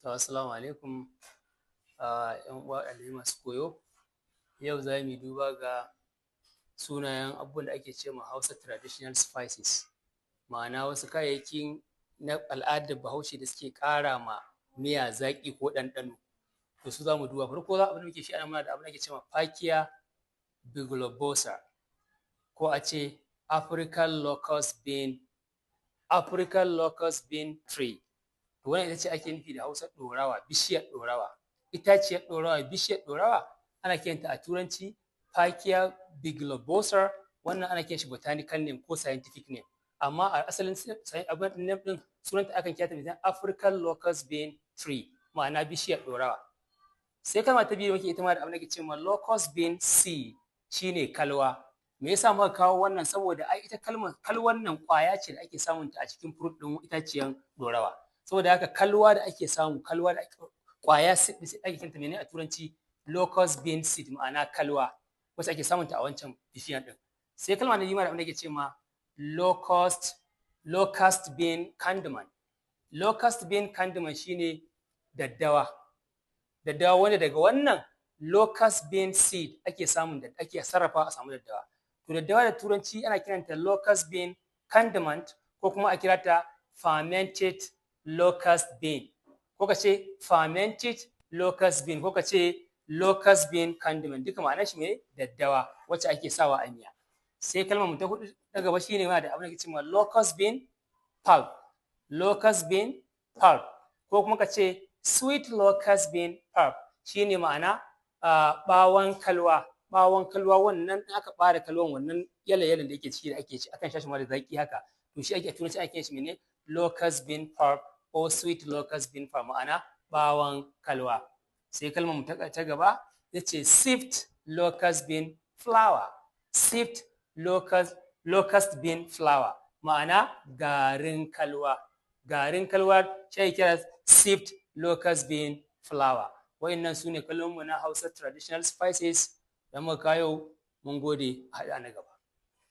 To, assalamu alaikum, ‘yan uwa ɗalibai masu koyo. Yau za mu yi duba ga sunayen abubuwan da ake ce ma Hausa traditional spices, ma'ana wasu kayayyakin na al'adar Bahaushe da suke ƙara ma miya zaƙi ko ɗanɗano. To, su za mu duba. Farko abin da muke shi a nan, muna da abin da ake ce ma Parkia biglobosa, ko a ce African locust bean, African locust bean tree. To, wannan ita ce ake nufi da Hausa ɗorawa, bishiyar ɗorawa, itaciyar ɗorawa, bishiyar ɗorawa. Ana kiranta a Turanci Parkia biglobosa. Wannan ana kiran shi botanical name ko scientific name, amma a asalin abin name ɗin, sunanta akan kira ta da African locust bean tree, ma'ana bishiyar ɗorawa. Sai kalma ta biyu da muke ita ma da abin da ake cewa locust bean seed, shine kalwa. Me yasa muka kawo wannan? Saboda ai ita kalmar kalwan nan ƙwaya ce da ake samun ta a cikin fruit ɗin itaciyan ɗorawa. Saboda haka kalwa da ake samu, kalwa da ƙwaya, seed ake kiranta mene a Turanci? Locust bean seed, ma'ana kalwa wacce ake samun ta a wancan bishiyan ɗin. Sai kalma na biyu da abin da ake ce ma locust bean condiment. Locust bean condiment shine daddawa, daddawa wanda daga wannan locust bean seed ake samun da ake sarrafa a samu daddawa. To, daddawa da Turanci ana kiranta locust bean condiment, ko kuma a kira ta fermented locust bean, ko ka ce fermented locust bean, ko ka ce locust bean condiment. Duka ma'anar shi ne daddawa wacce ake sawa a miya. Sai kalmar mu ta hudu ta gaba shine muna da abin da ake cewa locust bean pulp, locust bean pulp, ko kuma ka ce sweet locust bean pulp, shine ma'ana ɓawon kalwa. Ɓawon kalwa wannan, in aka ɓare kalwan, wannan yala yalan da yake ciki da ake ci, akan sha shi ma da zaƙi haka. To, shi ake Turanci ake shi mene? Locust bean pulp ko sweet locust bean pulp, ma'ana ɓawon kalwa. Sai kalmar mu ta gaba ita ce sift locust bean flour. Sift locust bean flour, ma'ana garin kalwa. Garin kalwa shi ake kira sift locust bean flour. Wa'innan su ne kalmominmu na Hausa traditional spices da muka kawo. Mun gode, a haɗu na gaba.